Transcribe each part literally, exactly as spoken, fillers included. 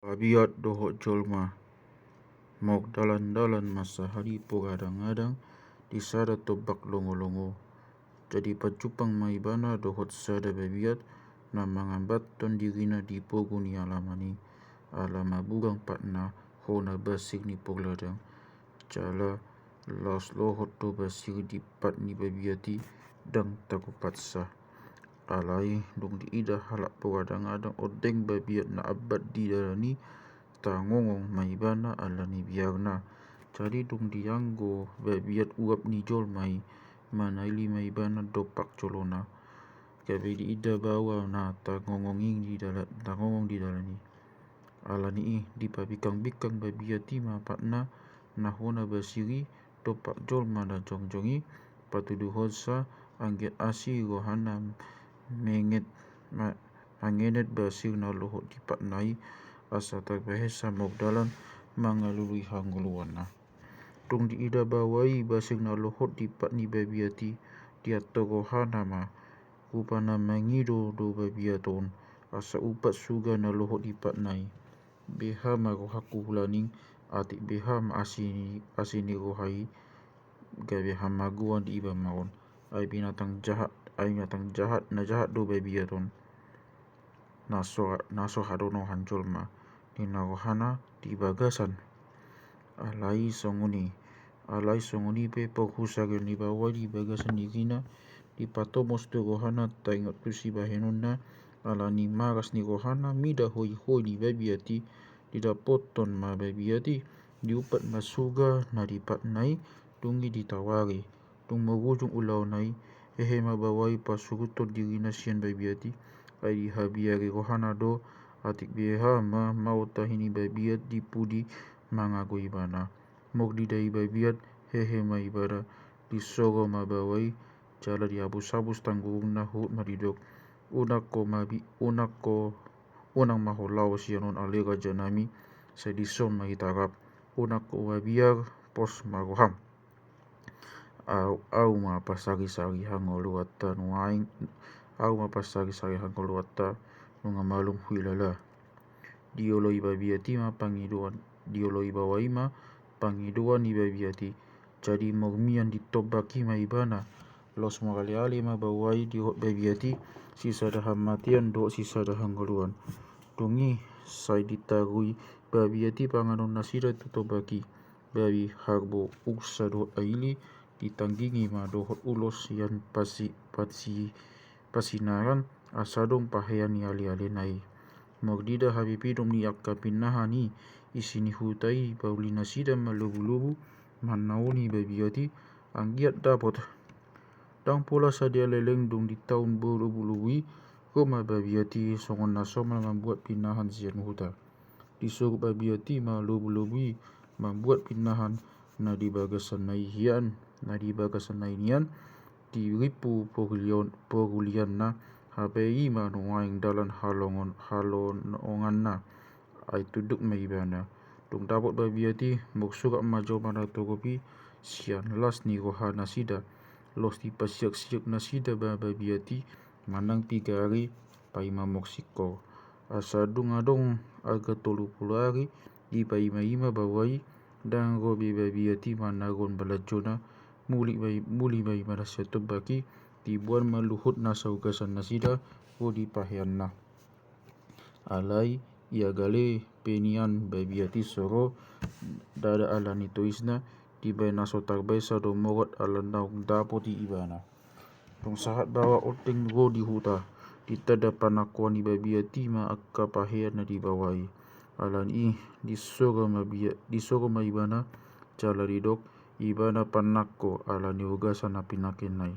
Babiat dohot jolma. Magdalandalan ma sahali pogadang-gadang di sada tombak longolongo. Jadi pajumpang ma ibana dohot sada babiat na mangambathon dirina di pogu ni alaman i, ala mabugang patna hona basir ni porladang. Jala laos lohot do basir di pat ni babiat i, ndang tarpaksa. Alai dung diida halak pogadang-gadang ondeng babiat na ambat di dalan i, tangongong ma ibana ala ni biarna. Jadi dung dianggo babiat uap ni jolma i, manaili ma ibana dompak jolona. Gabe diida baoa na tangongong i di dalan, tangongong di dalan i. Ala ni i, dipabingkang-bingkang babiat i ma patna na hona basir i, dompak jolma na jongjong i, patuduhonsa anggiat asi rohana menget ma-, mangenet basir na lohot di patna i, asa tarbahensa magdalan mangalului hangoluanna. Dung diida baoa i basir na lohot di pat ni babiat i, diantor rohana ma. Rupana mangido do babiat on, asa umpat suga na lohot di patna i. Beha ma rohangku hulaning, atik beha ma asi ni, asi ni roha i, gabe hamagoan di iba ma on. Ai binatang jahat, ai binatang jahat, na jahat do babiat on. Na so, na so hadonohan jolma, ninna rohana di bagasan. Alai songon i, alai songon i pe porhusarion ni baoa i di bagasan dirina, dipatomos do rohana taingot tu sibahenonna, ala ni maras ni rohana mida hoihoi ni babiat i, didapothon ma babiat i, diumpat ma suga na di patna i, dung i ditawari. Dung marujung ulaonna i, hehe ma baoa i pasuruthon dirina sian babiat i, ai dihabiari rohana do, atik beha ma maotahi ni babiat di pudi mangago ibana. Molo didai babiat, hehe ma ibana, disoro ma baoa i, jala dihabus-habus tanggurungna huhut ma didok. Unang ho mabi-, unang ho, unang ma ho laho sian on ale rajanami, sai dison ma hita rap. Unang ho mabiar, pos ma roham. Au, au ma pansari-sari hangoluanta nuaeng, au ma pansari-sari hangoluanta nunga malum huilala. Dioloi babiat i ma pangidoan, dioloi baoa i ma pangidoan ni babiat i. Jadi marmian di tombak i ma ibana. Laos maraleale ma baoa i dohot babiat i, sisada hamatean dohot sisada hangoluan. Dung i sai ditarui babiat i panganon nasida tu tombak i. Babi, harbo, ursa dohot aili, ditanggingi ma dohot ulos sian pasi-, pasi-, pasinaran, asa adong pahean ni alealena i. Molo diida habipidom ni angka pinnahan i, isi ni huta i pauli nasida ma lobu-lobu, mannaoni babiat i, anggiat dapot. Ndang pola sadia leleng dung di taon bo lobu-lobu i, ro ma babiat i songon na somal mambuat pinnahan sian huta. Disogot babiat i ma lobu-lobu i mambuat pinnahan na di bagasanna i hian, na di bagasanna i nian, dirimpu porulion-, porulianna, hape i ma nuaeng dalan halongon-, halononganna. Ai tunduk ma ibana. Dung dapot babiat i, mursurak ma jolma na torop i sian las ni rohanasida. Laos dipasiak-siak nasida ma babiat i manang piga ari paima mursikor. Asa dung adong arga tolu pulu ari, dipaima-ima baoa i, ndang ro be babiat i manaruhon balanjona, muli ma i-, muli ma ibana sian tombak i, diboan ma luhut na saugasan nasida, ro di paheanna. Alai ia gale pe nian babiat i so ro, ndada ala ni toisna, dibaen na so tarbaen sada morot ala naung dapot i ibana. Dung sahat baoa ondeng ro di huta, ditanda panangkoan ni babiat i ma angka pahean na dibaoa i. Ala ni i, disoro ma bia-, disoro ma ibana, jala didok, ibana panangko ala ni ugasan na pinangkenna i.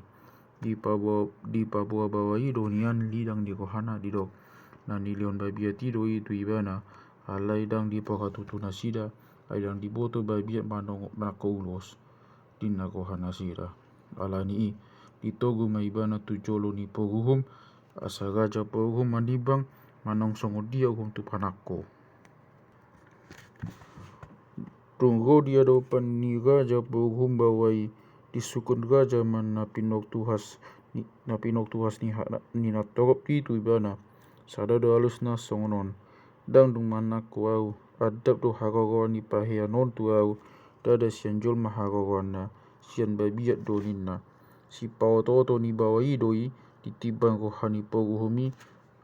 Dipaboa, dipaboa baoa i do nian lidang ni rohana didok. Na nilehon babiat i do i tu ibana, alai ndang diparatutu nasida, ai ndang diboto babiat manong-, manangko ulos. Ninna rohanasida. Ala ni i, ditogu ma ibana tu jolo ni poguhum, asa raja poguhum manimbang, manang songon dia uhum tu panangko. Dung ro di adopan ni raja poguhum baoa i, disungkun raja ma na pinortuhas ni, na pinortuhas ni ha-, ni na torop i tu ibana. Sada do alusna songon on. Ndang dung manangko au, andap do haroroan ni pahean on tu au, ndada sian jolma haroroanna, sian babiat do ninna. Sipaotooto ni baoa i do i, ditimbang roha ni poguhum i,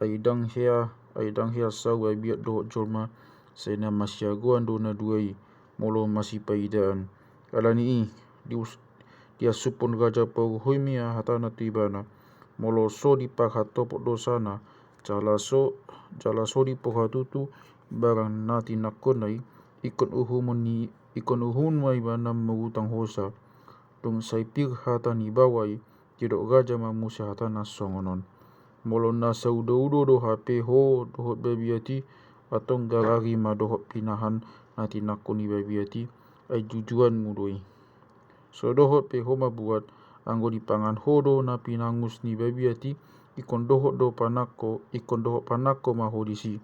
ai ndang hea, ai ndang hea sau babiat dohot jolma, sai na masiagoan do na dua i, molo masipaidaan. Alani i, dius-, diasuphon raja poguhum i hatana tu ibana, molo so diparhatopot dosana, jala so, jala so diparhatutu barang na tinangkonna i, ingkon uhumon ni, ingkon uhumon ma ibana mangutang hosa. Dung sai pir hata ni baoa i, didok raja ma muse hatana songon on. Molo na saudoudo do hape ho dohot babiat i, antong garari ma dohot pinahan na tinangkon ni babiat i, ai jujuanmu do i. So dohot pe ho mambuat, anggo dipangan ho do na pinangus ni babiat i, ingkon dohot do panangko, ingkon dohot panangko ma ho disi.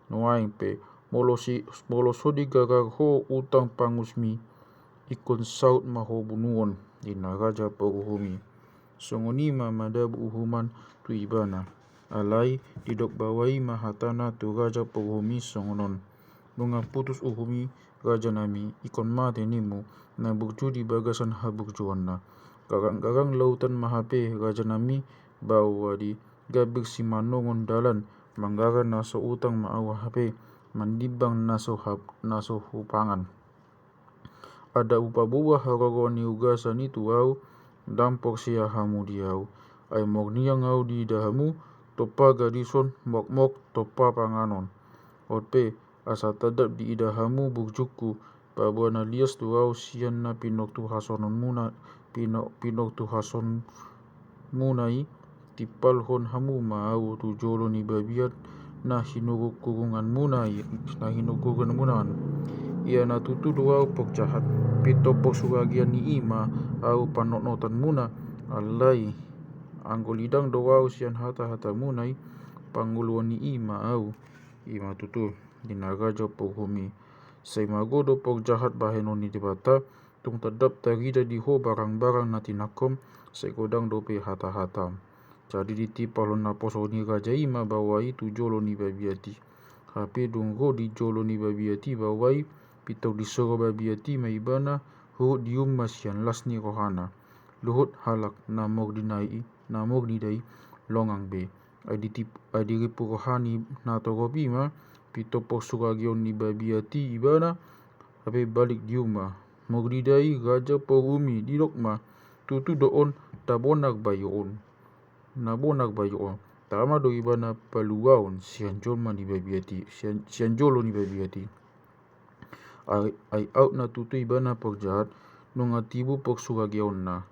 Nuaeng pe, molo si, molo so digarar ho utang pangusmi, ingkon saut ma ho bunuon, ninna raja poguhum i. Songon i ma madabu uhuman tu ibana. Alai didok baoa i ma hatana tu raja poguhum i songon on. Nunga putus uhum i, rajanami, ingkon mate nimmu, na burju di bagasan haburjuonna. Garang-garang lautan ma hape, rajanami, baoa di gambir simanongon dalan, manggarar na so utang ma au hape, mandimbang na so hap-, na so hupangan. Andap hupaboa haroro ni ugasan i tu au, ndang porsea hamu di au. Ai murniang au diida hamu, tompa gadison, mokmok, tompa panganon. On pe, asa tandap diida hamu burjungku, paboa na lias do au sian na pinortuhasononmuna, pino-, pinortuhasonmuna i, timpalhon hamu ma au tu jolo ni babiat na hinurungkurunganmuna i, na hinurungkurunganmuna an. Ia na tutu do au pok jahat, pinto pok sugagian ni i ma au panotnotanmuna, alai anggo lidang do au sian hata-hatamuna i, pangoluon ni i ma au, i ma tutu, ninna raja poguhum i. Sai mago do pok jahat bahenon ni Debata, tung tandap tarida di ho barang-barang na tinangkom, sai godang dope hata-hatam. Jadi ditimpalhon naposo ni raja i ma baoa i tu jolo ni babiat i. Hape dung ro di jolo ni babiat i baoa i, pintor disoro babiat i ma ibana, huhut diumma sian las ni rohana. Luhut halak na murni da i, na murni da i, longang be. Ai ditip-, ai dirimpu roha ni natorop i ma, pintor pok sugagion ni babiat i ibana, hape balik diumma. Murni da i raja poguhum i, didok ma, tutu do on, na bonar bayo on. Na bonar bayo on. Tama do ibana paluaon sian jolma ni babiat i, sian, sian jolo ni babiat i. Ai, ai aut na tutu ibana pok jahat, nunga tibu pok sugagionna.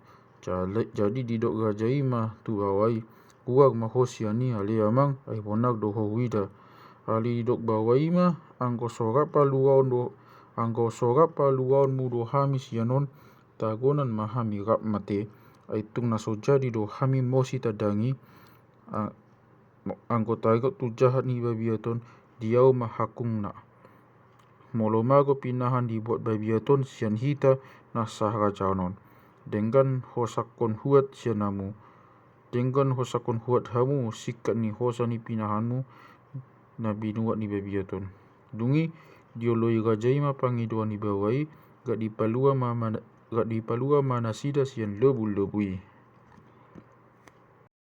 Jala-, jadi didok raja i ma tu baoa i, ruar ma ho sian i ale amang, ai bonar do ho huida. Alai didok baoa i ma, anggo so rap paluaon do, anggo so rap paluaonmu do hami sian on, tagonan ma hami rap ma te, ai tung na so jadi do hami molo sitandangi, a-, anggo taringot tu jahat ni babiat on, di au ma hakungna. Molo mago pinahan dibuat babiat on sian hita na saharajaon on. Denggan hosakkon huat sian hamu. Denggan hosakkon huat hamu, singkat ni hosa ni pinahanmu na binuat ni babiat on. Dung i, dioloi raja i ma pangidoan ni baoa i, gak dipalua ma mana-, gak dipalua ma nasida sian lobu-lobu i.